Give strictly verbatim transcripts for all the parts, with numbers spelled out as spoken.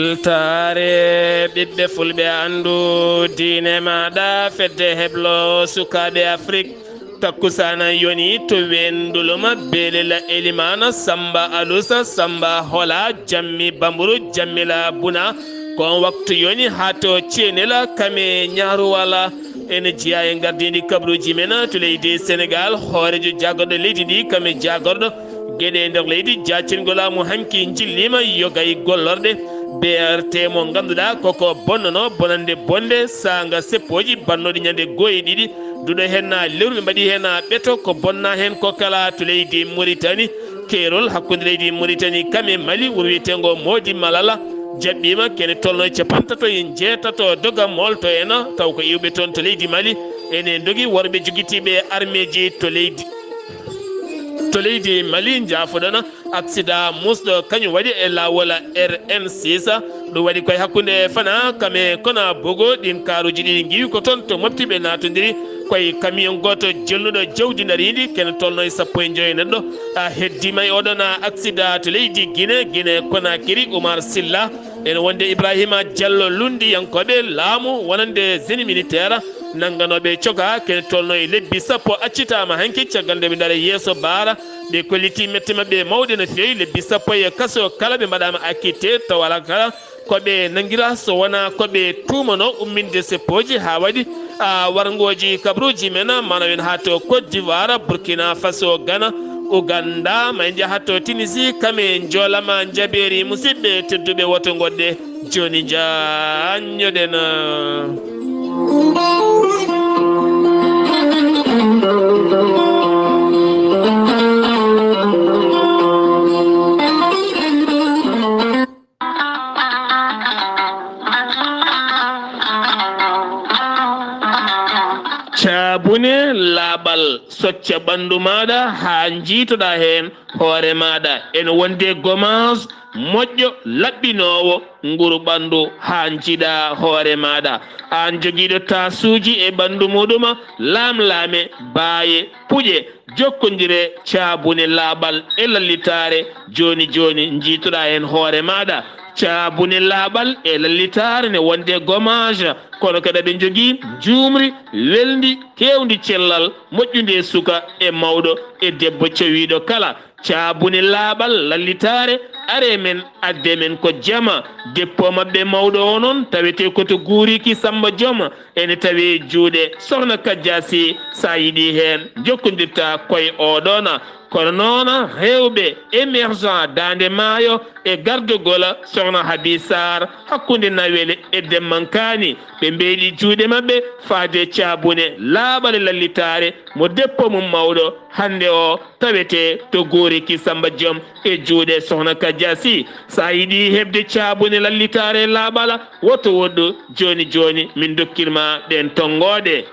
Weltaare ɓiɓɓe fulɓe, anndu diine maaɗa, fedde heblo sukaaɓe Afrik. Takkusaana yoni to Wenduluma, Belela Elimana, Samba Alusa, Samba Hola, Jammi Bamburu, Jammila Buna. Ko on waktu yoni haa to Ceenela, Kame Ñaaruwala. Ene jeyaa e ngardiindi kabaruuji men to leydi Senegaal, hooreejo jaagorɗo leydi ndi, Kame jaagorɗo geɗe e nder leydi, jaacingol laamu hanki njilliima, yoga e gollorɗe. B R T mo ngannduɗaa koko bonnanoo bonannde bonnde, saanga seppooji bannooɗi ñande goo e ɗiɗi, duɗo heen na lewru, ɓe mbaɗi heen ɓeto, ko bonna heen ko kala to leydi Muritani. Keerol hakkunde leydi Muritani kam e Mali, wuro wiyeteengo Moodi Malala, jaɓɓiima kene tolno e capantato e njeetato doga moolto en, taw ko iwɓe toon to leydi Mali. Ene ndogi worɓe jogitiiɓe armeeji to leydi, to leydi Mali, njaafoɗon. Aksida musɗo kañum waɗi e laawol R N six. Ɗum waɗi koye hakkunde Fana kam e Kona Bogo. Ɗin kaaruuji ɗiɗi ngiwi ko toon to Mopti ɓe naatondiri. Koye kamiyon gooto jelnuɗo jawdi nariindi, kene tolno e sappo e joyo neɗɗo, a heddiima e oɗon aksida to leydi Gine, Gine Konakiri. Umar Silla, ene wonde Ibrahima Diallo, lunndiyankooɓe laamu wonande génie militaire, nannganooɓe coka, kene tolno e lebbi sappo, accitaama hanki caggal nde ɓe ndara yeeso baara. Ɓe kolliti mette maɓɓe mawɗe no feewi, lebbi sappo e kaso kala ɓe mbaɗaama acquitté, taw alaa kala ko ɓe nanngira so wonaa ko ɓe tuumanoo umminde seppooji haa waɗi, a, warngooji kabaruuji men, manawen haa to Côte d'Ivoire, Burkina Faso, Ghana, Ouganda, ma en njaha to Tunisie, kam e njoolama njabeeri. Musidɓe tedduɓe, woto ngoɗɗe jooni, njaanñoɗen. Caabune laaɓal, socca ɓanndu maaɗa haa njiitoɗaa heen hoore maaɗa. Ene wonde gomaas moƴƴo, laɓɓinoowo nguru ɓanndu haa njiiɗaa hoore maaɗa. Aan jogiiɗo taasuuji e ɓanndu muɗum, laamlaame, baaye, puƴe, jokkondire caabune laaɓal e lallitaare jooni jooni, njiitoɗaa heen hoore maaɗa. Caabune laaɓal e lallitaare ne wonde gomaas, kono kadi aɓe njogii njuumri welndi, keewndi cellal, moƴƴundi e suka e mawɗo e debbo cowiiɗo kala. Caabune laaɓal lallitaare, are men, adde men ko jama. Deppo maɓɓe mawɗo o noon tawetee ko to Guuriki Samba Joom, ene tawi juuɗe Sohna Kajja Sy. So a yiɗi heen, jokkondirta koye oɗoon. Kono noon, heewɓe émergent Daande Maayo e gardogol Sohna Habi Sarr hakkunde Nawel e Demmankaani, ɓe mbeeɗi juuɗe maɓɓe faade caabune laaɓal e lallitaare mo deppo mum mawɗo hannde o tawetee to Guuriki Samba Joom e juuɗe Sohna Kajja Sy. So a yiɗi heɓde caabune lallitaare laaɓal, woto woɗɗu jooni jooni, min dokkirma ɗeen tonngooɗe.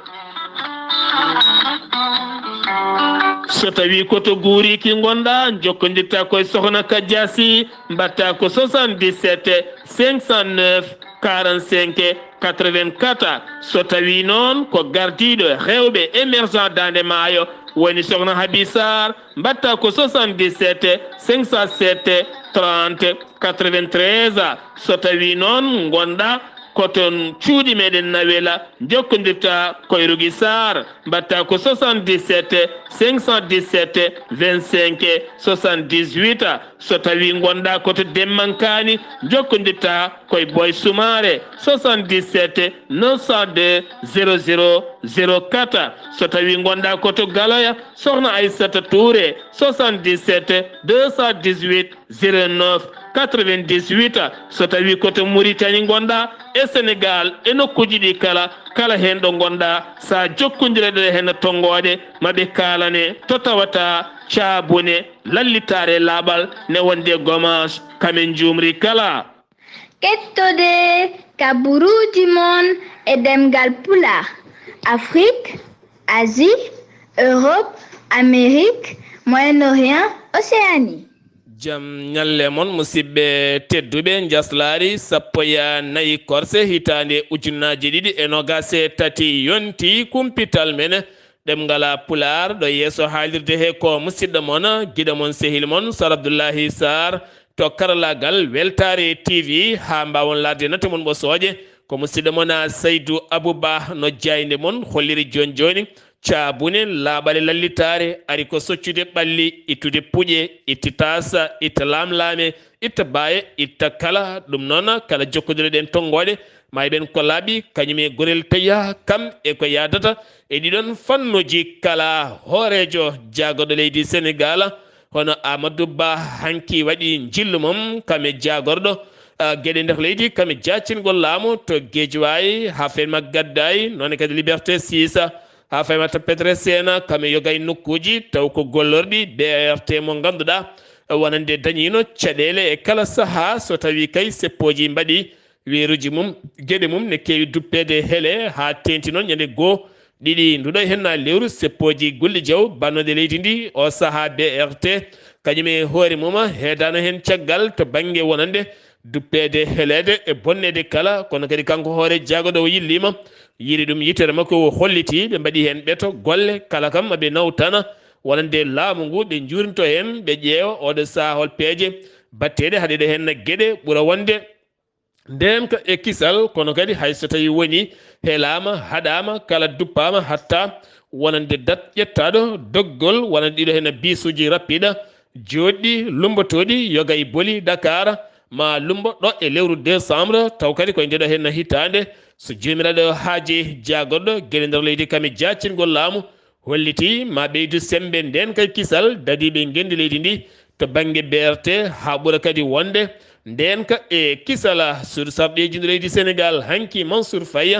So tawi ko to Guuriki ngonɗa, jokkondirta koye Sohna Kajja Sy, mbaɗta ko soixante-dix-sept cinq cent neuf quarante-cinq quatre-vingt-quatre. So tawi noon ko gardiiɗo heewɓe émergent Daande Maayo woni Sohna Habi Sarr, mbaɗta ko soixante-dix-sept cinq cent sept trente quatre-vingt-treize. So tawi noon ngonɗa ko toon cuuɗi meɗen Nawela, jokkondirta koye Rougui Sarr, mbaɗta ko soixante-dix-sept cinq cent dix-sept vingt-cinq soixante-dix-huit. So tawi ngonɗa ko to Demmankaani, jokkondirta koye Boy Soumaré, soixante-dix-sept neuf cent deux zéro zéro zéro quatre. So tawi ngonɗa ko to Galoya, Sohna Aissata Touré, soixante-dix-sept deux cent dix-huit zéro neuf quatre-vingt-dix-huit. So tawi ko to Mauritanie ngonɗa, e Sénégal, e nokkuuji ɗi kala, kala heen ɗo ngonɗa, so a jokkondirat e heen tonngooɗe, ma ɓe kaalane to tawata caabune lallitaare laaɓal ne wonde gomaas, kam en njuumri kala. Kettode kaburuuji mon e ɗemngal Pulaar, Afrique, Asie, Europe, Amérique, Moyen-Orient, Océanie. Jam ñalle mon, musidɓe tedduɓe. Njaslaari sappo e nayi korse, hitaande ujunnaaji ɗiɗi e noogaas e tati yonti, kumpital men ɗemngal Pulaar ɗo yeeso haalirde he ko musidɗo mon, giɗo mon, sehil mon, Sar Abdullahi Sarr, to karallaagal Weltaare T V, haa mbaawon laarde nate mon ɓosooje. Ko musidɗo mon a Saydu Abuba no jaaynde mon holliri jooni jooni. Caabune laaɓale lallitaare ari ko soccude ɓalli, ittude puƴe, itti taasa, itta laamlaame, itta baaye, itta kala. Ɗum noon, kala jokkondireɗen tonngooɗe, ma eɓen ko laaɓi, kañum e gorel Teya, kam e ko yaadata e ɗiɗon fannuuji kala. Hooreejo jaagorɗo leydi Senegaal, hono Amadou Ba, hanki waɗi njillu mum, kam e jaagorɗo, ah, geɗe nder leydi, kam e jaacingol laamu to Guédiawaye, haa fenma Gaddaye, noon kadi Liberté six, haa fenma to Petersen, kam e yoga e nokkuuji, taw ko gollorɗi B R T mo ngannduɗaa, wonande dañiino caɗeele e kala sahaa, so tawii kay seppooji mbaɗi weeruuji mum, geɗe mum ne keewi duppeede hele, haa teeŋti noon ñande goo, ɗiɗi, nduɗo henna lewru seppooji Gulli Jaw, bannooɗe leydi ndi, o sahaa B R T, kañum e hoore mum, heedaano heen caggal to bannge wonande duppeede heleede e bonneede kala, kono kadi kanko hoore jaagorɗo o yilliima, yiɗi ɗum yittere makko, o holliti ɓe mbaɗi heen ɓeto golle, kala kam maɓe nawtana wonande laamu ngu, ɓe njuurnito heen, ɓe ƴeewa oɗo sahaa hol peeje batteeɗe haɗeede heen geɗe ɓura wonde ndeenka e kisal, kono kadi hay so tawii woni helaama, haɗaama, kala duppaama, hatta wonande dat ƴettaaɗo doggol, wonande ɗiɗo heen biisuuji rappiɗa, jooɗɗi, lummbotooɗi, yoga e boli Dakar, ma lummbo ɗo e lewru décembre, taw kadi koye ndeɗo heen hitaande, so joomiraaɗo haaji jaagorɗo geɗe nder leydi kam e jaacingol laamu, holliti ma ɓeydu semmbe ndeenka e kisal dadiiɓe ngenndi leydi ndi to bannge B R T, haa ɓura kadi wonde ndeenka e kisal. Suudu sarɗiiji ndu leydi Senegaal hanki Mansour Faye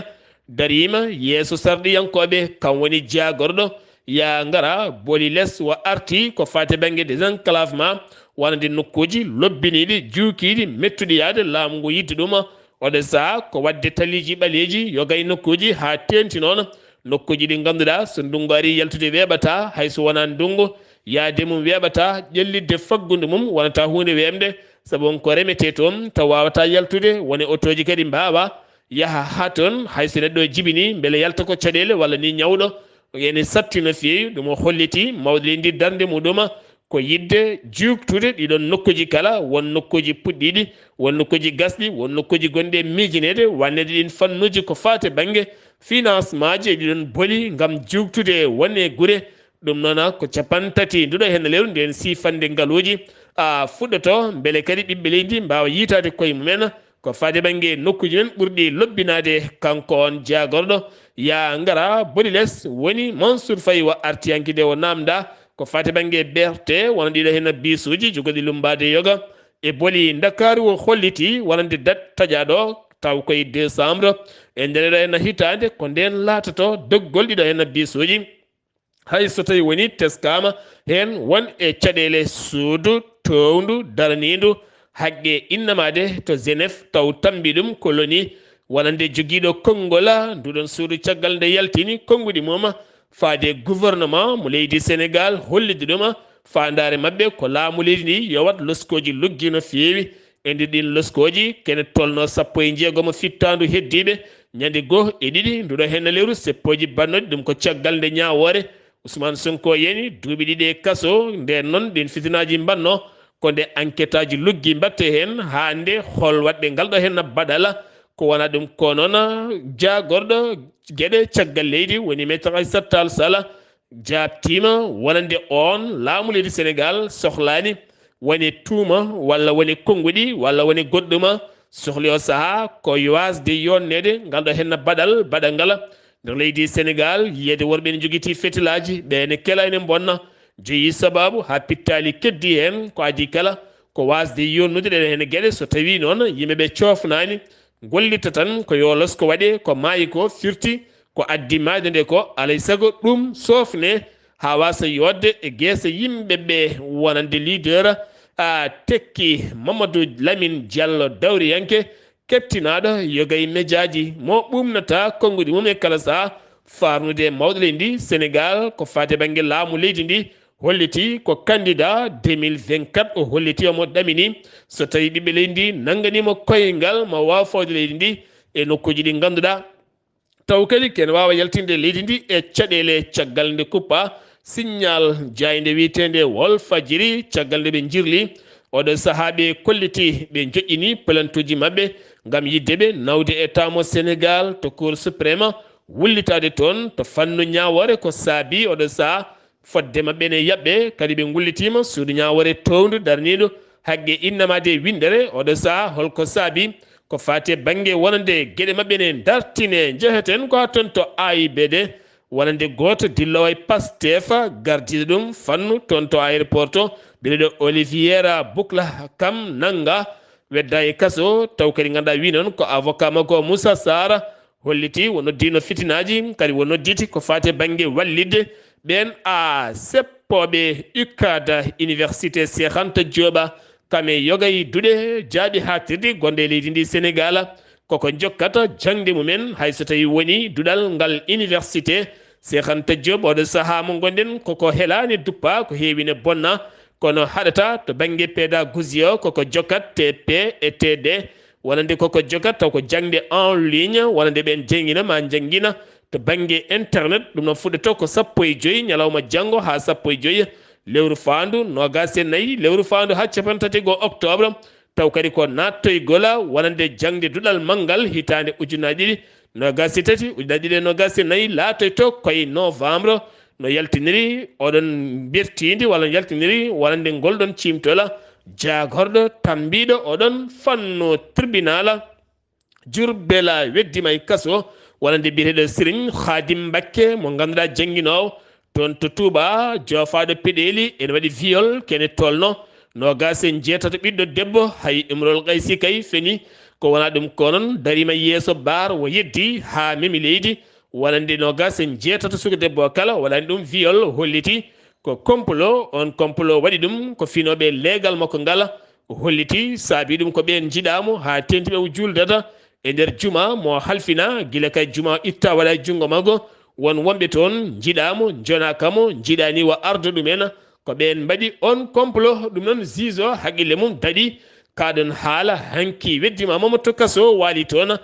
dariima yeeso sarɗiyankooɓe, kam woni jaagorɗo yaa ngara boli les wa arti ko faati bannge désenclavement, wonande nokkuuji lobbiniiɗi, juukiiɗi, mettuɗi yahde laamu ngu yiɗde ɗum. Oɗo sahaa ko waɗde taliiji ɓaleeji yoga e nokkuuji haa teeŋti noon nokkuuji ɗi ngannduɗaa so ndunngu arii yaltude weeɓataa, hay so wonaa ndunngu yahde mum weeɓataa, ƴellitde faggudu mum wonataa huunde weeɓnde, sabu on ko remetee toon taw waawataa yaltude, woni otooji kadi mbaawaa yaha haa toon, hay so neɗɗo jibinii mbele yalta ko caɗeele walla ni ñawɗo, ene satti no feewi. Ɗum o holliti mawɗo leydi ndi darnde muɗum ko yiɗde juuktude ɗiɗon nokkuuji kala, won nokkuuji puɗɗiiɗi, won nokkuuji gasɗi, won nokkuuji gonɗi e miijineede, wannede ɗiin fannuuji ko faati bannge financement ji e ɗiɗon boli ngam juuktude won e gure. Ɗum noon ko capanɗe tati nduɗo heen lewru ndeen siifannde ngaluuji a fuɗɗoto, mbele kadi ɓiɓɓe leydi mbaawa yiytaade koye mumen ko faati bannge nokkuuji men ɓurɗi lobbinaade. Kanko on jaagorɗo yaa ngara boli les woni Mansour Faye wa arti hanki nde o naamnda ko faati bannge B R T, wona ɗiɗo heen biisuuji jogorɗi lummbaade yoga e boli Ndakaaru, o holliti wonande dat taƴaaɗo taw koye décembre e nder ɗo heen hitaande, ko ndeen laatoto doggol ɗiɗo heen biisuuji. Hay so tawii woni teskaama heen won e caɗeele suudu toowndu daraniindu haqqe innamaade to Genève, taw tammbi ɗum ko loni wonande jogiiɗo konngol nduɗon suudu caggal nde yaltini konnguɗi mum faade gouvernement mo leydi Senegaal, hollitde ɗum faandaare maɓɓe ko laamu leydi ndi yo waɗ loskooji luggi no feewi. E nder ɗiin loskooji, kene tolnoo sappo e njeegomo fittaandu heddiiɓe ñande goo e ɗiɗi nduɗo heen lewru seppooji bannooɗi, ɗum ko caggal nde ñaawoore Ousmane Sonko yani duuɓi ɗiɗi e kaso. Ndeen noon, ɗiin fitinaaji mbannoo ko nde enquêtaaji luggi mbaɗte heen haa nde hol waɗɓe ngal ɗo heen baɗal. Ko wonaa ɗum ko noon, jaagorɗo geɗe caggal leydi woni Maître Aïssata Tall Sall jaabtiima wonande oon laamu leydi Senegaal sohlaani woni tuuma walla woni konnguɗi walla woni goɗɗuma, sohli o sahaa ko waasde yonneede ngal ɗo heen baɗal baɗal ngal nder leydi Senegaal, yiyeede worɓe ne njogitii fetilaaji, ɓe ne kela ene mbonna, jeyi sabaabu haa pittaali keddi heen. Ko adii kala ko waasde yonnude ɗe heen geɗe, so tawii noon yimɓe ɓe coofnaani, gollitta tan ko yo losko waɗe ko maayi ko firti ko addi maayde nde ko, alay sago ɗum soofne haa waasa yootde e geese yimɓe ɓe, wonande leader a tekki Mamadou Lamine Diallo dawriyanke keɓtinaaɗo yoga e mejaaji mo ɓuumnata konnguɗi mum e kala sahaa faarnude e mawɗo leydi ndi Senegaal ko faati e bannge laamu leydi ndi, holliti ko candidat deux mille vingt-quatre, o holliti omo ɗamini so tawii ɓiɓɓe leydi ndi nannganiimo koyngal ma waaw fawde leydi ndi e nokkuuji ɗi ngannduɗaa taw kadi kene waawa yaltinde leydi ndi e caɗeele. Caggal nde kuppa signal jaaynde wiyeteende Walfadjiri, caggal nde ɓe njirli Oɗo sahaa ɓe kolliti ɓe joƴƴini plaintuuji maɓɓe ngam yiɗde ɓe nawde e taamo Senegaal to Cour suprême, wullitaade toon to fannu ñaawoore ko saabii oɗo sahaa fotde maɓɓe ne yaɓɓe. Kadi ɓe ngullitiima suudu ñaawoore towndu darniiɗo haqqe innamaade e winndere oɗo sahaa. Holko saabii? Ko faati e bannge wonande geɗe maɓɓe ne dartine. Njeheten ko haa toon to A I B D, wonande gooto dilloowo e Pastef, gardiiɗo ɗum fannu toon to aéroport to, biyeteeɗo Oliviera Bukla Kam Nanga, wedda e kaso, taw kadi ngannduɗaa wii noon ko avocat makko Moussa Sarr, holliti o noddiino fitinaaji, kadi o nodditi ko faati e bannge wallitde ɓeen a seppooɓe UCAD, Université Cheikh Anta Diop, kam e yoga e duɗe jaaɓi haaɗtirɗi gonɗe e leydi ndi Senegaal. Koko jokkata jaŋde mumen, hay so tawii woni duɗal ngal Université Cheikh Anta Diop, oɗo sahaa mo ngonɗen, koko helaani duppa, ko heewi ne bonna, kono haɗata to bannge pédagogie o, koko jokkat T P e T D, wonande koko jokkat taw ko jaŋde en ligne, wonande ɓeen jangina ma janngina to bannge internet. Ɗum noon fuɗɗoto ko sappo e joy ñalawma janngo haa sappo e joy lewru faandu noogaas e nayi, lewru faandu haa capanɗe tati e goo octobre. Taw kadi ko naattoygol wonande jaŋde duɗal manngal hitaande ujunaaji ɗiɗi noogaas e tati, ujunaaji ɗiɗi e noogaas e nayi laatoyto koye novembre. No yaltiniri oɗon mbirtiindi walla no yaltiniri wonande ngol ɗon ciimtol jaagorɗo tammbiiɗo oɗon fannu tribunal Jurbel, weddima e kaso wonande biyeteeɗo Serigne Khadim Mbakke mo ngannduɗaa jannginoowo toon to Touba, joofaaɗo peɗeeli, ene waɗi viol kene tolno noogaas e jeetato ɓiɗɗo debbo. Hay Imrol Qaysi kay feni ko wonaa ɗum ko noon, dariima yeeso baar o yeddi haa memi leydi. Wonande noogaas e jeetato suka debbo o kala waɗani ɗum viol, holliti ko complot. On complot waɗi ɗum ko finooɓe leegal makko ngal, o holliti saabi ɗum ko ɓeen njiɗaamo haa teeŋti ɓe o juuldata e nder juma mo halfina, gila kay juma o itta waɗa e junngo makko. Won wonɓe toon njiɗaamo, njonaaka mo, njiɗaani o arda ɗum en. Ko ɓeen mbaɗi on complot. Ɗum noon juge o haqqille mum daɗi. Kaa ɗoon haala hanki weddima Mamadou to kaso waali toon.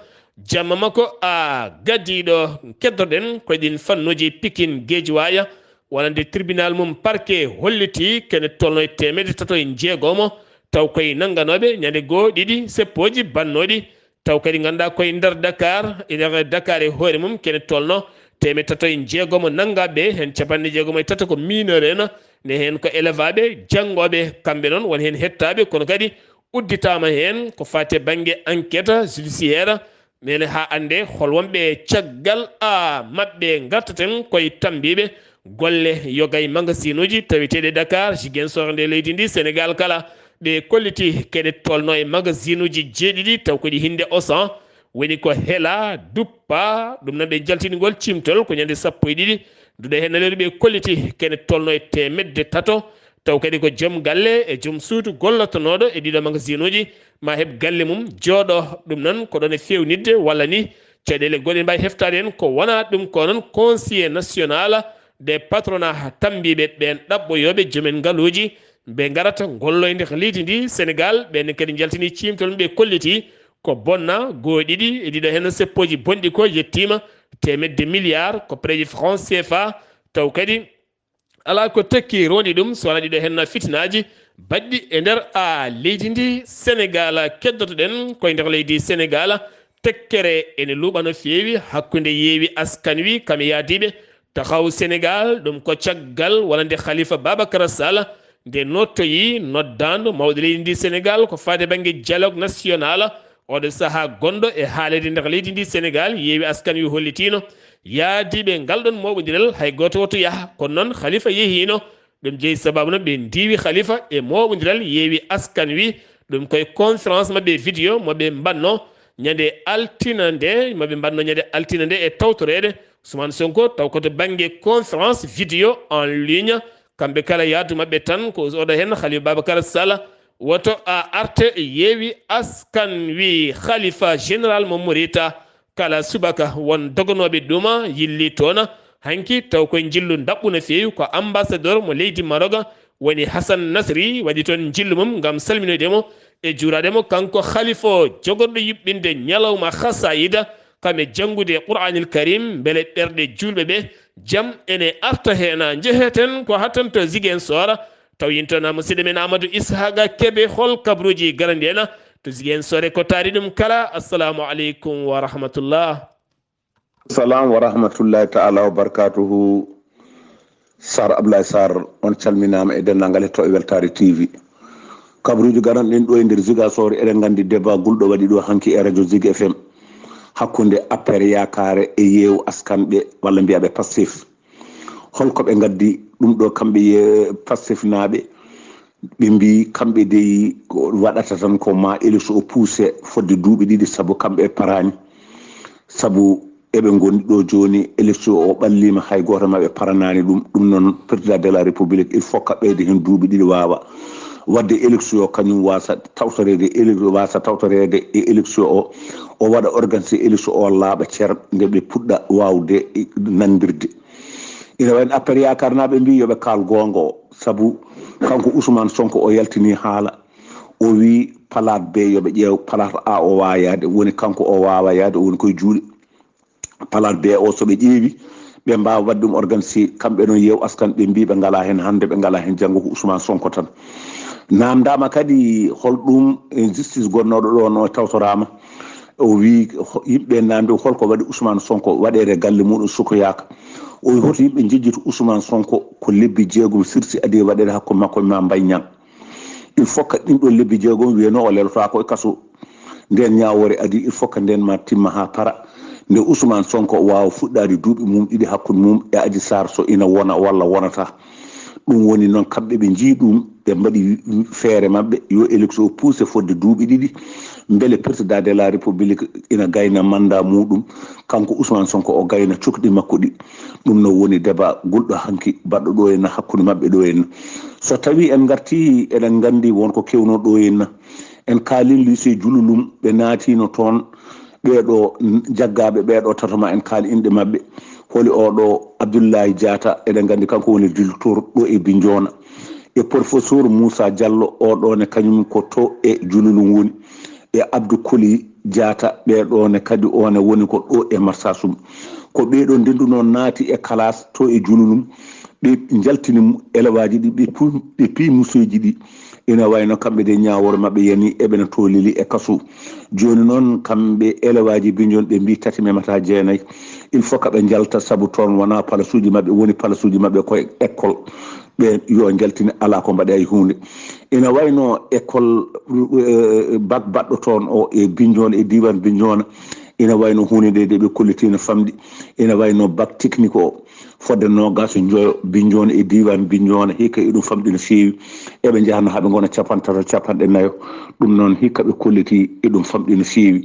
Jamma makko a gaddiiɗo keddoɗen ko e ɗin fannuuji Pikin Geejuwaaya, wonande tribunal mum parquet holliti kene tolno e teemedde tato e jeegomo, taw koye nannganooɓe ñande goo ɗiɗi seppooji bannooɗi, taw kadi ngannduɗaa koye nder Dakar, e nder Dakar e hoore mum kene tolno teemedde tato e jeegomo nanngaaɓe, heen capanɗe jeegomo e tato ko mineur en, ne heen ko élève aɓe, janngooɓe, kamɓe noon won heen hettaaɓe, kono kadi udditaama heen ko faati e bannge enquête judiciaire, mbele haa annde hol wonɓe caggal a maɓɓe. Ngartaten koye tammbiiɓe golle yoga e magasinuuji taweteeɗi e Dakar, Ziguinchor, nde leydi ndi, Senegaal kala. Ɓe kolliti kene tolno e magasinuuji jeeɗiɗi taw ko ɗi hinnde Auchan, woni ko hela, duppa, ɗum noon ɓe njaltini ngol ciimtol ko ñande sappo e ɗiɗi duɗe heen lewru. Ɓe kolliti kene tolno e teemedde tato, taw kadi ko joom galle e joom suudu gollotonooɗo e ɗiɗo magasinuuji ma heɓ galle mum jooɗo. Ɗum noon ko ɗoon e feewnitde walla ni caɗeele goɗɗe mbaawi heftaade heen ko wonaa ɗum ko noon conseiller national des patronat tammbiiɓe ɓeen ɗaɓɓoyooɓe joomen ngaluuji ɓe ngarata ngollo e nder leydi ndi Senegaal. Ɓeen kadi njaltini ciimtol ɓe kolliti ko bonna goo ɗiɗi e ɗiɗo heen seppooji bonɗi ko yettiima teemedde milliard ko prix franc C F A. Taw kadi alaa ko tekki rondi ɗum so wonaa ɗiɗo heen fitinaaji baɗɗi e nder a leydi ndi Senegaal. Keddotoɗen koye nder leydi Senegaal, tekkere ene luuɓa no feewi hakkunde Yewwi Askan Wi kam e yaadiiɓe Taxawu Senegaal. Ɗum ko caggal wonande Khalifa Babacar Sall nde nottoyi noddaandu mawɗo leydi ndi Senegaal ko faade bannge dialogue national. Oɗo sahaa gonɗo e haaleede nder leydi ndi Senegaal, Yewwi Askan Wi hollitiino yaadiiɓe ngal ɗon mooɓondiral hay gooto woto yaha, kono noon Khalifa yehiino. Ɗum jeyi sababu no ɓe ndiiwi Khalifa e mooɓondiral Yewwi Askan Wi. Ɗum koye conférence maɓɓe vidéo mo ɓe mbaɗno ñande altine nde, mo ɓe mbaɗno ñande altine nde e tawtoreede Ousmane Sonko, taw ko to bannge conférence vidéo en ligne. Kamɓe kala yaadu maɓɓe tan ko oɗo heen Khalifa Babacar Sall, woto a arte Yewwi Askan Wi. Khalifa général mo Morita, kala subaka won doganooɓe ɗuma yilli toon. Hanki taw koye njillu ndaɓɓu no feewi ko ambassadeur mo leydi Maroc woni Hassan Nasri waɗi toon njillu mum ngam salminoyde mo e juuraade mo kanko Khalifa o jogorɗo yuɓɓinde ñalawma Xasaayida kam e janngude Qur'aanil Karim, mbele ɓerɗe juulɓe ɓe jam ene arta heen. Njeheten ko hattan to Ziguinchor, Taw yintoon musidɗo men Amadou Ishaqa Kebe, hol kabaruuji garandi en to Ziguinchor e ko taari ɗum kala. Assalamu aleykum wa rahmatullah. Salam wa rahmatullahi ta'ala wa barakatuhu. Sar Ablaye Sar, on calminaama e denndaangal hettooɓe Weltaare T V. Kabaruuji garanɗi en ɗo e nder Ziguinchor, eɗen nganndi débat gulɗo waɗi ɗo hanki e radio Zig F M, hakkunde A P R Yaakaare e Yeewu Askan ɓe, walla mbiyaɓe Pastef. Holko ɓe ngaddi ɗum ɗo kamɓe ye-, Pastef naaɓe? Ɓe mbi kamɓe dey ko waɗata tan ko ma élection o pousse fodde duuɓi ɗiɗi, sabu kamɓe ɓe paraani. Sabu eɓe ngoni ɗo jooni, élection o ɓalliima, hay gooto maɓɓe paranaani ɗum. Ɗum noon, président de la République, il faut ka ɓeyde heen duuɓi ɗiɗi, waawa waɗde élection o, kañum waasa tawtoreede, éle-, waasa tawtoreede e élection o, o waɗa organiser élection o laaɓa cer, nde ɓe puɗɗa waawde nanndirde. Ina wayi no A P R Yaakaarnaaɓe mbi yo ɓe kaal goonga o, sabu kanko Ousmane Sonko o yaltini haala, o wi palaat B yo ɓe ƴeew, palaat A o waawa yaade, woni kanko o waawa yaade, o woni koye juuɗe palaat B o. So ɓe ƴeewi, ɓe mbaawa waɗde ɗum organisé. Kamɓe noon, Yeewu Askan, ɓe mbi ɓe ngalaa heen hannde, ɓe ngalaa heen janngo, ko Ousmane Sonko tan. Naamndaama kadi hol ɗum, eh, justice gonnooɗo ɗo no tawtoraama. O wi ho-, yimɓe naamndi holko waɗi Ousmane Sonko waɗeede galle muɗum sukoyaaka. O wi hoto yimɓe njejjito Ousmane Sonko, ko lebbi jeegom sursis adii waɗeede hakkunde makko e Mame Mbaye Niang. Il faut que ɗin ɗon lebbi jeegom wiyano o lelotaako e kaso. Nden ñaawoore adii, il faut que nden ma timma haa para. Nde Ousmane Sonko waawa fuɗɗaade duuɓi mum ɗiɗi hakkunde mum e Adji Sarr, so ina wona walla wonata. Ɗum woni noon, kamɓe ɓe njii ɗum, ɓe mbaɗi feere maɓɓe, yo élection o pousse fodde duuɓi ɗiɗi, mbele président de la République ina gayna mandat muɗum, kanko Ousmane Sonko o gayna cokɗi makko ɗi. Ɗum no woni débat gulɗo hanki baɗɗo ɗo henna hakkunde maɓɓe ɗo henna. So tawi en ngarti, eɗen nganndi won ko kewno ɗo henna. En kaalin lycée Jululum, ɓe naatino toon, ɓeeɗo n-, jaggaaɓe ɓeeɗo tato ma en kaal inɗe maɓɓe. Holi oɗo Abdoulaye Diatta, eɗen nganndi kanko woni directeur ɗo e Bignona. E professeur Moussa Diallo, oɗo ne kañum ko to e Jululum woni. E Abdou Koli Diatta, ɓeeɗo ne kadi o ne woni ko ɗo e Marsassoum. Ko ɓeeɗo ndenduno naati e kalaas to e Jululum, ɓe njaltini elewaaji ɗi, ɓe pu-, ɓe pii musoyji ɗi. Ina wayno kamɓe de ñaawoore maɓɓe yani eɓe no toolili e kasu. Jooni noon kamɓe elewaaji Bignona ɓe mbi tati memata jeenayi. Il faut que ɓe njalta sabu toon wona palasuuji maɓɓe, woni palasuuji maɓɓe koye école. Ɓe yo njaltini, alaa ko mbaɗe hay huunde. Ina wayno école, eh, bac baɗɗo toon o e Bignona, e diiwaan Bignona. Ina wayno huunde nde, de ɓe kolliti no famɗi. Ina wayno bac technique o fodde noogaas e njoyo Bignona e diiwaan Bignona, hikka eɗum famɗi no feewi. Eɓe njahano haa ɓe ngona capanɗe tato, capanɗe nayo. Ɗum noon hikka ɓe kolliti eɗum famɗi no feewi.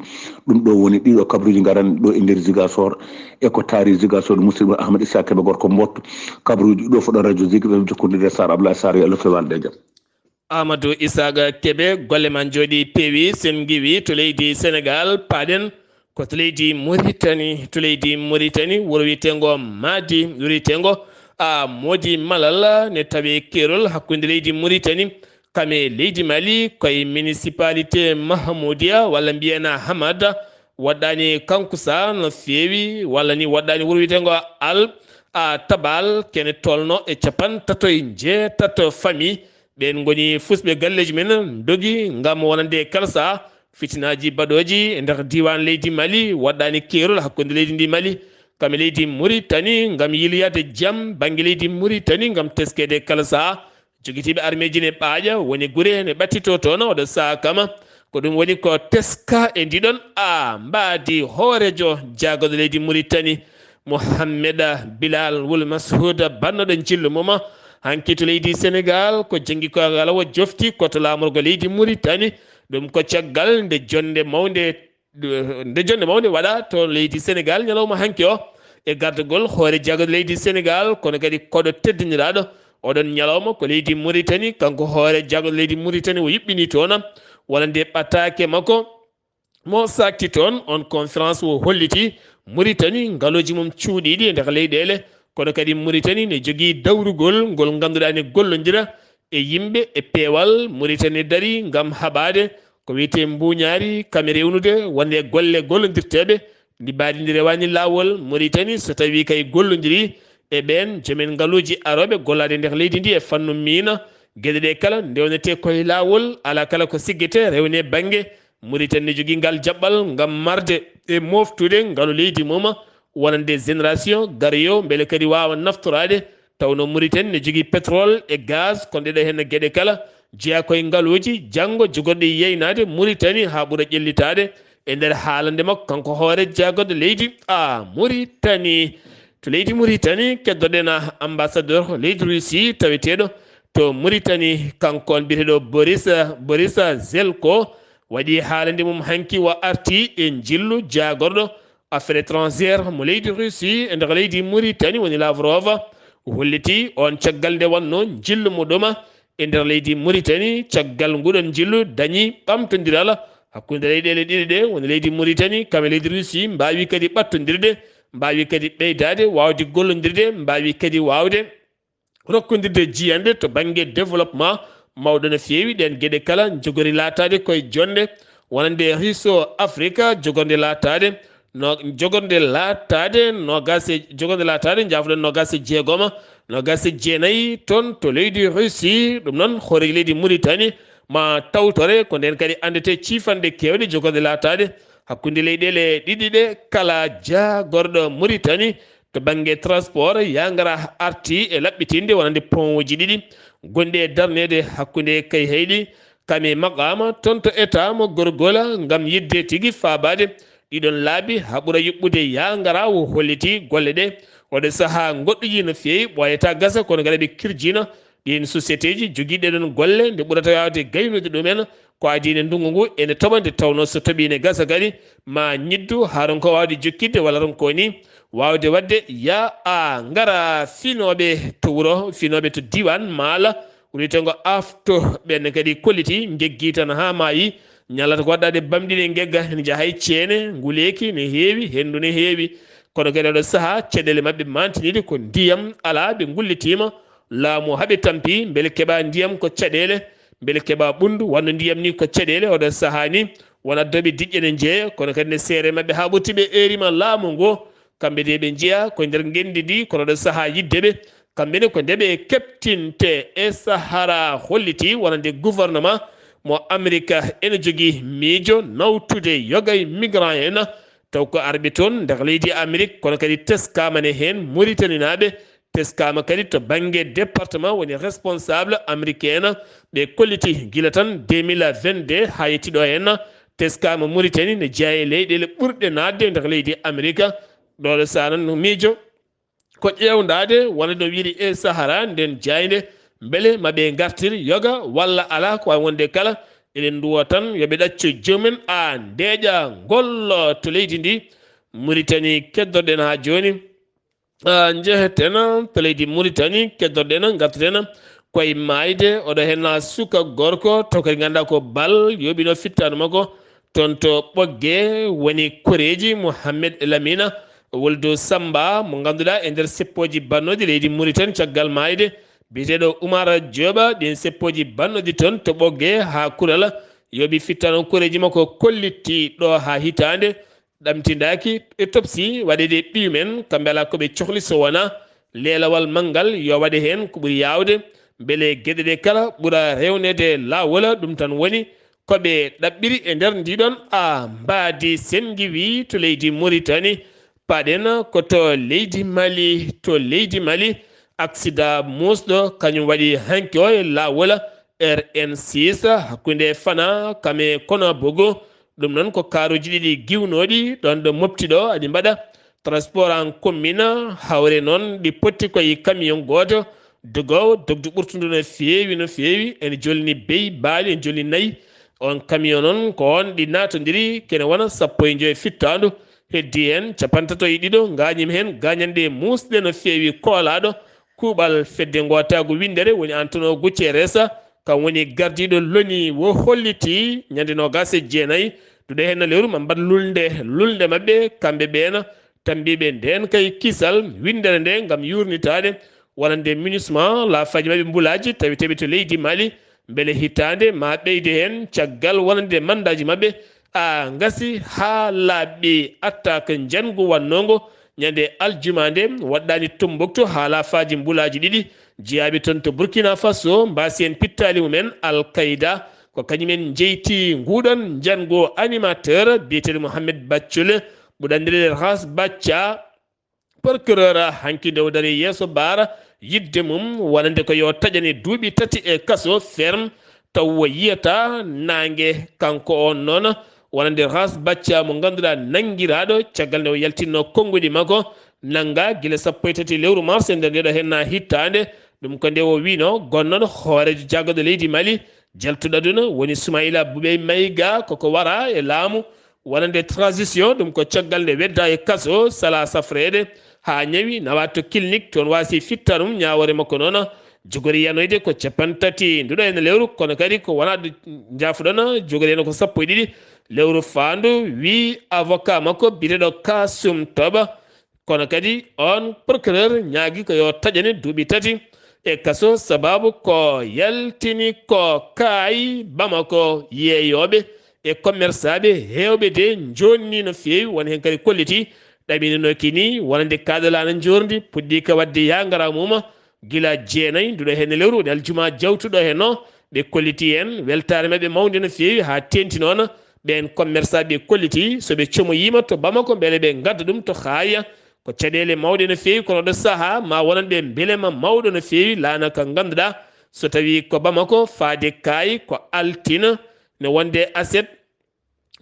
Ɗum ɗo woni ɗiɗo kabaruuji ngaran ɗo e nder Ziguinchor. E ko taari Ziguinchor, musidɗo Ahmad Issa Kebe gorko Mbotto. Kabaruuji ɗo fuɗɗo radio Zig F M, jokkondirde Sar Ablaye Sar, yo Allah fewan ɗe jam. Amadou Isaaga Kebe, golle ma njooɗi peewi, sen ngiwi to leydi Senegal, paaɗen ko to leydi Muritani, to leydi Muritani, wuro wiyeteengo Maadi, wuro wiyeteengo a Moodi Malal, ne tawi keerol hakkunde leydi Muritani kam e leydi Mali, koye municipalité Mahamoudia, walla mbiyen Hamada, woɗɗaani kanko sa no feewi, walla ni woɗɗaani wuro wiyeteengo Al a Tabal, kene tolno e capanɗe tato e njeetato famille. Ɓeen ngoni fusɓe galleeji men, ndogi ngam wonande e kala saha fitinaaji baɗooji e nder diiwaan leydi Mali, woɗɗaani keerol hakkunde leydi ndi Mali kam e leydi Muritani, ngam yiloyaade jam bannge leydi Muritani, ngam teskeede e kala saha. Jogitiiɓe armeeji ne ɓaaƴa, woni gure ne ɓattito toon, oɗo saha kama. Ko ɗum woni ko teska e ndiɗon a mbaadi hooreejo jaagorɗo leydi Muritani, Mohamed Bilal Wul Mashoud, bannoɗo njillu mum hanki to leydi Senegal, ko janngi ko ngal o jofti ko to laamorgo leydi Muritani. Ɗum ko caggal nde jonnde mawnde, nde jonnde mawnde waɗa to leydi Senegal ñalawma hanki o, e gardagol hoore jaagorɗo leydi Senegal, kono kadi koɗo teddiniraaɗo oɗon ñalawma ko leydi Muritani. Kanko hoore jaagorɗo leydi Muritani o yuɓɓini toon, wonande ɓataake makko mo sakti toon. On conférence o holliti Muritani ngalooji mum cuuɗiiɗi e nder leyɗeele, kono kadi Muritani ne jogii dawrugol ngol ngannduɗaa ne gollondira e yimɓe e peewal. Muritani dari ngam haɓaade ko wiyetee mbuuñaari kam e rewnude wonde golle gollondirteeɓe. Ndi mbaadi ndi rewaani laawol. Muritani, so tawii kay gollondiri e ɓeen joomen ngaluuji arooɓe gollaade e nder leydi ndi e fannu miina, Geɗe ɗe kala ndewnete koye laawol, alaa kala ko siggete rewne bannge. Mauritanie ne jogii ngal jaɓɓal ngam marde e moftude ngalu leydi mum, wonande génération garoyo, mbele kadi waawa naftoraade. Tawnoo Mauritanie ne jogii pétrole e gaz, kono ɗeɗo heen geɗe kala jeyaa koye ngaluuji janngo jogorɗi yeynaade Mauritanie haa ɓura ƴellitaade. E nder haalande makko, kanko hoore jaagorɗo leydi a Mauritanie, to leydi Mauritanie, keddoɗen ambassadeur leydi Russie taweteeɗo to Mauritanie, kanko on biyeteeɗo Boris, Boris Zelko, waɗi haalande mum hanki, o arti e njillu jaagorɗo affaire étrangère mo leydi Russie e nder leydi Mauritanie, woni Lavrov. O holliti on caggal nde wonnoo njillu muɗum e nder leydi Mauritanie, caggal nguɗon njillu dañi ɓamtondiral hakkunde leyɗeele ɗiɗi ɗe, woni leydi Mauritanie kam e leydi Russie, mbaawi kadi ɓattondirde, mbaawi kadi ɓeydaade, waawde gollondirde, mbaawi kadi waawde rokkondirde jiyanɗe to bannge développement mawɗo no feewi. Ɗeen geɗe kala njogori laataade koye jonde wonande Russo Africa, jogorde laataade no, jogorde laataade noogaas e, jogorde laataade, njaafoɗon, noogaas e jeegoma, noogaas e jeenayi toon to leydi Russie. Ɗum noon, hooreejo leydi Mauritanie ma tawtore, ko ndeen kadi anndete ciifanɗe keewɗe jogorde laataade hakkunde leyɗeele ɗiɗi ɗe, kala jaagorɗo Mauritanie to bannge transport, yaa ngara arti e laɓɓitinde wonande pont uji ɗiɗi gonɗi e darneede hakkunde Kayhayɗi kam e maqaama toon to État mo Gorgola ngam yiɗde tigi faabaade ɗiɗon laabi haa ɓura yuɓɓude yaa ngara. O holliti golle ɗe oɗo sahaa ngoɗɗoyi no feewi, ɓooyataa gasa, kono kadi ɓe kirjino ɗiin sociétéji jogiiɗi ɗee ɗoon golle, nde ɓurata waawde gaynude ɗumen ko adii nde ndunngu ngu ene toɓa, nde tawnoo so toɓii ne gasa kadi ma ñiddu haa ronko waawde jokkitde walla ronko ni waawde waɗde yaa a ngara. Finooɓe to wuro, finooɓe to diiwaan Maala, wiyeteengo Afto, ɓeen kadi kolliti, njeggii tan haa maayi. Ñallata ko waɗɗaade bamɗi ɗe ngegga, ene njaha e ceene, nguleeki ne heewi, henndu ne heewi. Kono kadi oɗo sahaa, caɗeele maɓɓe maantiniiɗe ko ndiyam alaa, ɓe ngullitiima, laamu haɓe tampi, mbele keɓa ndiyam ko caɗeele, mbele keɓa ɓunndu wano ndiyam ni ko caɗeele. Oɗo sahaa ni, won addooɓe diƴƴe ne njeeya, kono kadi ne seere maɓɓe haa ɓurti, ɓe eerima laamu ngo. Kamɓe de ɓe njeyaa ko nder ngenndi ndi, kono oɗo sahaa yiɗde ɓe, kamɓe ne ko nde ɓe keɓtinte e Sahara holliti wonande gouvernement mo Amerika ene jogii miijo nawtude yoga e migrant en, taw ko arɓe toon nder leydi Amerik, kono kadi teskaama ne heen Mauritanie naaɓe, teskaama kadi to bannge département woni responsable américain en, ɓe kolliti gila tan deux mille vingt-deux haa yetti ɗo heen, teskaama Mauritanie ne jeyaa e leyɗeele ɓurɗe naatde nder leydi Amerika. Ɗo ɗo sahaa noon miijo ko ƴeewndaade wonde no wiyri e Sahara nden jaaynde, mbele ma ɓe ngartir yoga walla alaa, ko waawi wonde kala, eɗen nduwa tan yo ɓe ɗaccu jomumen a ndeeƴa ngol to leydi ndi Mauritanie. Keddorɗen haa jooni, ah, njeheten to leydi Mauritanie, keddorɗen, ngarteten koye maayde. Oɗo heen suka gorko, taw kadi nganndaa ko bal yooɓino fittaandu makko toon to Ɓogge, woni koreeji Mouhamed Lamina, Woldu Samba, mo ngannduɗaa e nder seppooji bannooji leydi Mauritanie caggal maayde biyeteeɗo Oumar Dioba. Ɗiin seppooji bannooji toon to Ɓogge haa kural yooɓi fittaandu koreeji makko kollitti ɗo haa hitaande ɗamtindaaki e topsi waɗeede e ɓiyum en, kamɓe alaa ko ɓe cohli so wonaa leelawal manngal yo waɗe heen ko ɓuri yaawde, mbele geɗe ɗe kala ɓura rewneede laawol. Ɗum tan woni ko ɓe ɗaɓɓiri e nder ndiɗon a mbaadi senngi wi to leydi Mauritanie. Paɗen ko to leydi Mali, to leydi Mali, aksida muusɗo kañum waɗi hanki o e laawol R N six hakkunde Fana kame Konabogo. Ɗum noon ko kaaruuji ɗiɗi giwnooɗi ɗoon ɗo mofti ɗo aɗi mbaɗa transport en commun, hawre noon ɗi potti koye camion gooto dogoowo, dogdu ɓurtundu no feewi, no feewi, ene jolni beyi, baali, ene jolni nayi. On camion noon ko on ɗi naatondiri, kene wona sappo e joy fittaandu, heddi heen capantato e ɗiɗo ngaañiima heen gaañanɗe muusɗe no feewi. Koolaaɗo kuuɓal fedde ngootaagu winndere woni Antonio Guterres, kam woni gardiiɗo loni, wo holliti ñande noogaas e jeenayi duɗe heen no lewru ma mbaɗ lulnde, lulnde maɓɓe kamɓe ɓeena tambiiɓe ndeen kay kisal winndere nde ngam yuurnitaade wonande MINUSMA laafaaji maɓɓe mbulaaji taweteeɓe to leydi Mali, mbele hitaande ma ɓeyde heen caggal wonande mandaaji maɓɓe a ngasi haa laaɓi attaque njanngu wannongo Ñande aljuma nde waɗɗaani Tombouctou haa laafaaji mbulaaji ɗiɗi jeyaaɓe toon to Burkina Faso mbaasi heen pittaali mumen Al Qaida. Ko kañumen njeyti nguɗon njanngo animateur biyeteeɗo Mohamed Baccule, ɓurɗo anndireede Ras Bacca. Procureur hanki nde o dari yeeso baara yiɗde mum wonande ko yo taƴane duuɓi tati e kaso ferme, taw o yiyata naange. Kanko on noon wonande Ras Bacca mo ngannduɗaa nanngiraaɗo caggal nde o yaltinno konnguɗi makko nannga gila sappo e tati lewru mars e nder ndeɗo henna hittaande. Ɗum ko nde o wino gonnoɗo hooreejo jaagorɗe leydi Mali, jaltuɗo aduna woni Sumayla Bubey Mayga koko wara e laamu wonande transition, ɗum ko caggal nde wedda e kaso sala safreede haa ñawi nawa to clinique toon waasi fittarum ñaawoore makko noon. Jogori yanoyde ko capanɗe tati nduɗo ene lewru, kono kadi ko wona ɗo njaafuɗon, jogori yano ko sappo e ɗiɗi lewru faandu, wi avocat makko biyeteeɗo Kasum Toba. Kono kadi on procureur ñaagi ko yo taƴane duuɓi tati e kaso sababu ko yaltini ko kaayi Bamako yeeyooɓe e commerçaaɓe heewɓe de njonni no feewi, won heen kadi kolliti ɗamininoki ni wonande kaɗalaana njordi puɗɗi ka waɗde yangara muma gila jeenayi nduɗo heen e lewru woni aljuma jawtuɗo heen o. Ɓe kolliti heen weltaare maɓɓe mawnde no feewi haa teenti noon ɓeen commerçaaɓe kolliti so ɓe comoyiima to Bamako mbele ɓe ngadda ɗum to Haaya. Ko caɗeele mawɗe no feewi kono ɗo sahaa ma wonan ɓe mbelema mawɗo no feewi laana ka ngannduɗaa so tawi ko Bamako faade kaayi ko altina ne wonde aset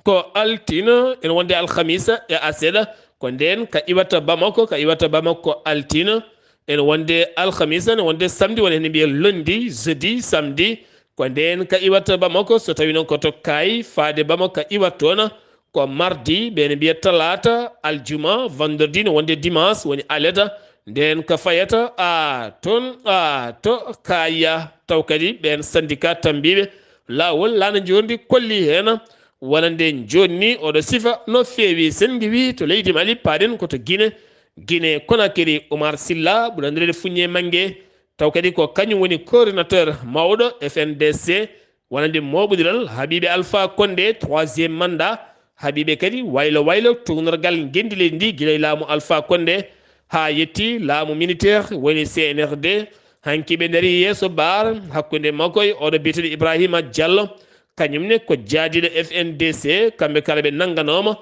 ko altina ene wonde alhamisa e aset. Ko ndeen ka iwata Bamako ka iwata Bamako ko altina ene wonde alhamisa ne wonde samedi woni hene mbiye lundi jeudi samedi. Ko ndeen ka iwata Bamako so tawi noon ko to kaayi faade Bamako ka iwat toon ko mardi ɓe ne mbiya talaata aljuma vendredi ne wonde dimanche woni aleta. Ndeen ka fayata a toon a to kaya taw kadi ɓeen syndicat tambiiɓe laawol laana njordi kolli heen wonande jooni ni oɗo sifa no feewi. Sen ngiwi to leydi Mali paaɗen ko to Gine, Gine Konakiri. Umar Silla ɓuranireede Fuññe Mange taw kadi ko kañum woni coordinateur mawɗo F N D C wonande mooɓondiral Habiiɓe Alpha Condé troisième mandat. Habiiɓe kadi waylo waylo tuugnorgal ngenndi leydi ndi gila e laamu Alpha Condé haa yetti laamu militaire woni C N R D. Hanki ɓe ndari yeeso baar hakkunde makko e oɗo biyeteeɗo Ibrahima Diallo, kañum ne ko jaadiiɗo F N D C. Kamɓe kala ɓe nannganooma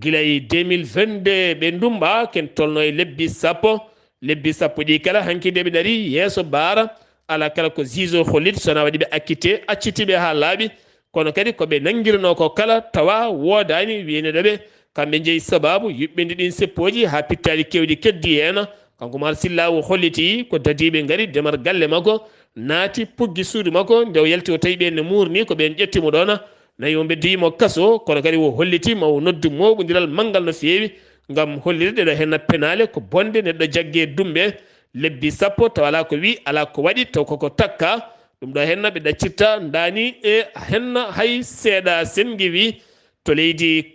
gila e deux mille vingt-deux ɓe ndummba ken tolno e lebbi sappo. Lebbi sappo ɗi kala hanki nde ɓe ndari yeeso baara ala kala ko juge o holliti sona waɗi ɓe acquitté accitiɓe haa laaɓi. Kono kadi ko ɓe nanngirno ko kala tawa woodaani wiyneɗo ɓe kamɓe njeyi sababu yuɓɓinde ɗin seppooji haa pittaali kewɗi keddi heen. Kanko Umar Silla o holliti ko dadiiɓe ngari demar galle makko naati puggi suudu makko nde o yalti o tawi ɓeen ne muurni ko ɓeen ƴetti mo ɗoon. Nayi o mbeddoyi mo kaso kono kadi o holliti ma o noddu mooɓondiral manngal no feewi ngam hollirde ɗo henna penaale ko bonde neɗɗo jagge dumɓe lebbi sappo taw alaa ko wi alaa ko waɗi taw koko takka. Ɗum ɗo henna ɓe ɗaccirta ndaani e henna hay seeɗa. Sen ngiwi to leydi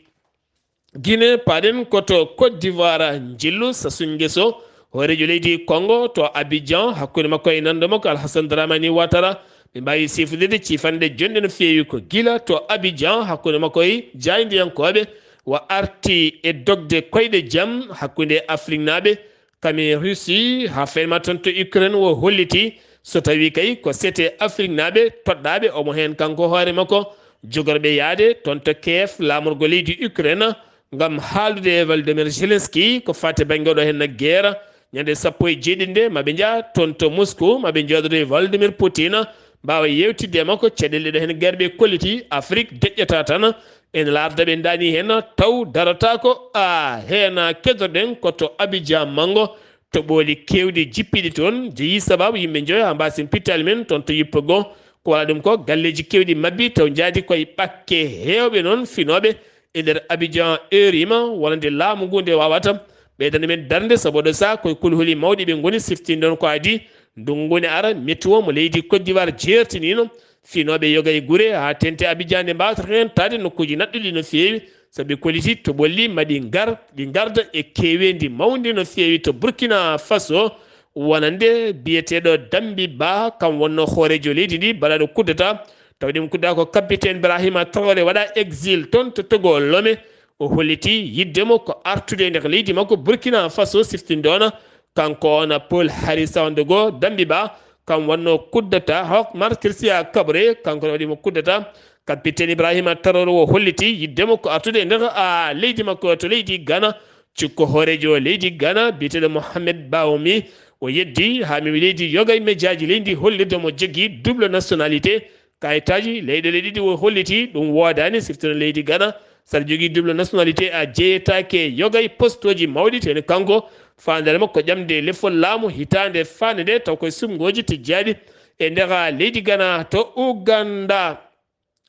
Guinée paaɗen ko to Côte d'Ivoire njillu Sassou Nguesso hooreejo leydi Congo to Abidjan hakkunde makko e nanndo makko Alhassane Dramani Ouattara. Ɓe mbaawi siifodire ciifanɗe jonɗe no feewi ko gila to Abidjan hakkunde makko e jaayndiyankooɓe wa arti e dogde koyɗe jam hakkunde Afriknaaɓe kami Russie haa fenma toon to Ukraine o holliti so tawi kay ko sete Afriknaaɓe toɗɗaaɓe omo heen kanko hoore makko jogorɓe yahde toon to Kiev laamorgo leydi Ukraine ngam haaldude e Volodymyr Zelensky ko faati bannge oɗo heen guerre. Ñande sappo e jeeɗiɗi nde maɓe njaha toon to Moscou maɓe njooɗodo e Volodymyr Poutine mbaawa yeewtidde e makko caɗeele ɗo heen guerre ɓe kolliti Afrique deƴƴata tan. Ene laarda ɓe ndaani heen taw darata ko a heen keddorɗen ko to Abidjan manngo to ɓooli keewɗi jippiɗi toon jeyi sababu yimɓe njoyo haa mbaasin pittaali men toon to yippo goo. Ko wala ɗum ko galleeji keewɗi mabbi taw njaadi koye ɓakke heewɓe noon finooɓe e nder Abidjan heurima wonande laamu ngu nde wawata ɓeydande men darnde sabu oɗo saha koye kulhuli mawɗi ɓe ngoni siftinde ɗon ko adi ndunngu ne ara météo mo leydi Côte d'Ivoire jeertiniino finooɓe yoga e gure haa tente Abidjan nde mbawata rentaade nokkuuji naɗɗuɗi no feewi sabu ɓe kolliti to ɓolli ma ɗi ngar ɗi ngarda e keeweendi mawndi no feewi to Burkina Faso wonande biyeteeɗo Dambi Ba kam wonno hooreejo leydi ndi baɗaɗo kuddata. Tawde mo kudda ko capitaine Ibrahima Traoré waɗa exil toon to Togo Lomé. O holliti yiɗde mo ko artude e nder leydi makko Burkina Faso, siftinde on kanko on Paul Henri Sandaogo Damiba, kam wonno kuddata Hawk Marc Christian Kaboré, kanko ne waɗi mo kuddata. Capitaine Ibrahima Traoré o holliti yiɗde mo ko artude e nder, a, leydi makko to leydi Ghana. Cukko hooreejo leydi Ghana biyeteeɗo Mohamed Baoumi, o yeddi haa mi leydi yoga e mejaaji leydi hollirde mo jogii double nationalité. Kayitaaji leyɗeele ɗiɗi o holliti ɗum woodaani, siftino leydi Ghana saɗa jogii double nationalité a jeyetaake yoga e postooji mawɗi, teni kanko faandaare makko ƴamde lefol laamu hitaande faande nde, taw koye suɓngooji tijjaaɗi e nder leydi Ghana. To Uganda,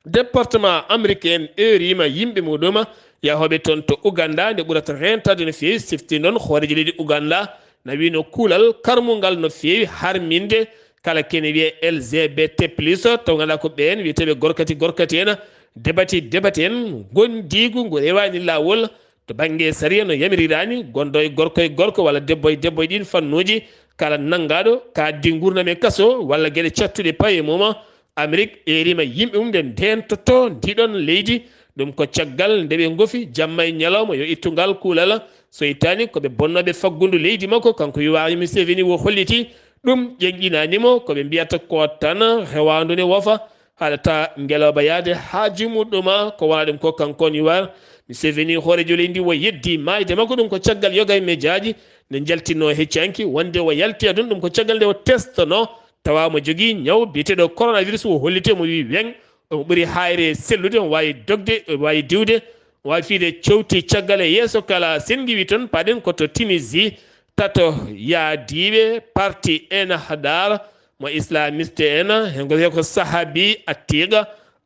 département américain en eerima yimɓe muɗum yahooɓe toon to Uganda, nde ɓurata reentaade no feewi. Sifti noon hooreejo leydi Uganda na wiino kuulal karmungal no feewi harminde kala kene wiyee L G B T plus, taw ngannduɗaa ko ɓeen wiyeteeɓe gorkati gorkati en, debati debati en, ngondiigu ngu rewaani laawol to bannge sariya no yamiriraani, gonɗo e gorko e gorko walla debbo e debbo e ɗiin fannuuji, kala nanngaaɗo kaaddi nguurndam e kaso walla geɗe cattuɗe paye mum, Amerik eerima yimɓe mum nde ndeentotoo ndiɗon leydi. Ɗum ko caggal nde ɓe ngofi jamma e ñalawma yo ittu ngal kuulal. So ittaani ko ɓe bonnooɓe faggundu leydi makko, kanko Yoweri Museveni o holliti ɗum ƴeŋƴinaani mo. Ko ɓe mbiyata ko tan rewaandu ne wofa, haɗata ngelooba yahde haaju muɗum, ko wona ɗum ko kanko on Yoweri Museveni hooreejo leydi o yeddi maayde makko. Ɗum ko caggal yoga e mejaaji nde njaltinoo heccanki wonde o yalti aduna. Ɗum ko caggal nde o testanoo tawa omo jogii ñaw biyeteeɗo coronavirus, o holliti, omo wiyi weŋ, omo ɓuri haayre sellude, omo waawi dogde, omo waawi diwde, omo waawi fiyde cowti caggal e yeeso kala. Sen ngiwii toon, paaɗen ko to Tunisie, tato yaadiiɓe parti Ennahdar mo islamiste en, he ngo wiyee ko Sahabi Atiq,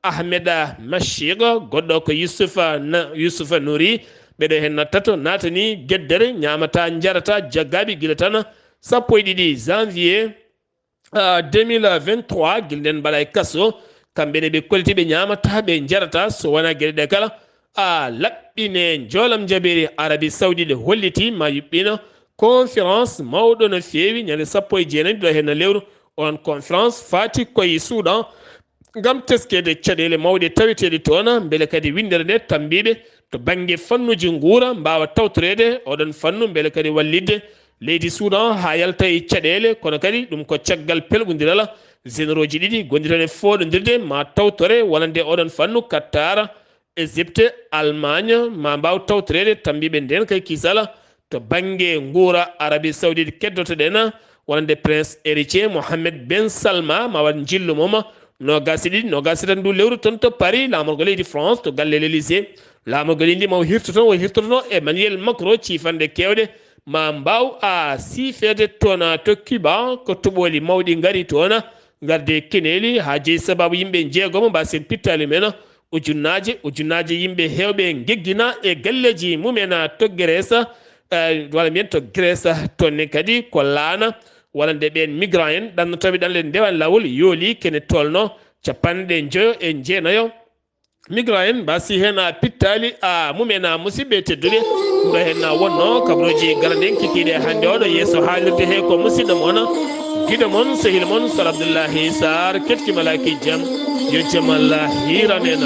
Ahmed Mashiq, goɗɗo ko Yusufa Na-, Yusufa Nuri, ɓeɗo hen na tato naatani geddere, ñaamata, njarata, jaggaaɓe gila tan sappo e ɗiɗi janvier, ah, deux mille vingt-trois, gila nden mbaɗa e kaso. Kamɓe ne ɓe kolliti ɓe ñaamata, ɓe njarata, so wona geɗe ɗe kala, a, laɓɓine njoolam jabeeri Arabie Saoudite holliti ma yuɓɓina conférence mawɗo no feewi ñande sappo e jeenayi ɗo henna lewru. On conférence faati koye Soudan ngam teskeede caɗeele mawɗe taweteeɗe toon, mbele kadi winndere nde tambiiɓe to bannge fannuuji nguura mbaawa tawtoreede oɗon fannu, mbele kadi wallitde leydi Soudan haa yalta e caɗeele. Kono kadi ɗum ko caggal pelɓondiral généraux ji ɗiɗi gonɗi toon e fooɗondirde ma tawtore wonande oɗon fannu. Qatar, Égypte, Allemagne ma mbaaw tawtoreede tambiiɓe ndeen kay kisal to bannge nguura Arabie Saoudite. Keddotoɗen wonande Prince Héritier Mohammed Ben Salma ma waɗ njillu mum noogaas e ɗiɗi, noogaas e tati ndu lewru toon to Paris, laamorgo leydi France, to galle l'Élysée. Laamorgo leydi ma o hirto toon, o hirtotono Emmanuel Macron, ciifanɗe keewɗe ma mbaaw a siifeede toon to Cuba, ko toɓooli mawɗi ngari toon, ngarde keneeli haa jeyi sabaabu yimɓe njeegomo mbaasen pittaali men. Ujunnaaje, ujunnaaje yimɓe heewɓe ngeggina e galleeji mumen to Grèce, eh, walla mbiyen to Grèce, toon ne kadi ko laana, walla nde ɓeen migrant en ɗannotooɓe ɗanle ndewan laawol yooli kene tolno capanɗe njoyo e jeenayo. Migrant en mbasi heen a pittaali a mumen a musidɓe tedduɓe. Ɗum ɗo heen na wonno kabrooji garanɗen kikiiɗe hannde oɗo yeeso haalirde he ko musidɗo mon, giɗo mon, sehil mon, Sar Abdullahi Sar, keɗki malaaki jam, yo jam Allah hiiran en.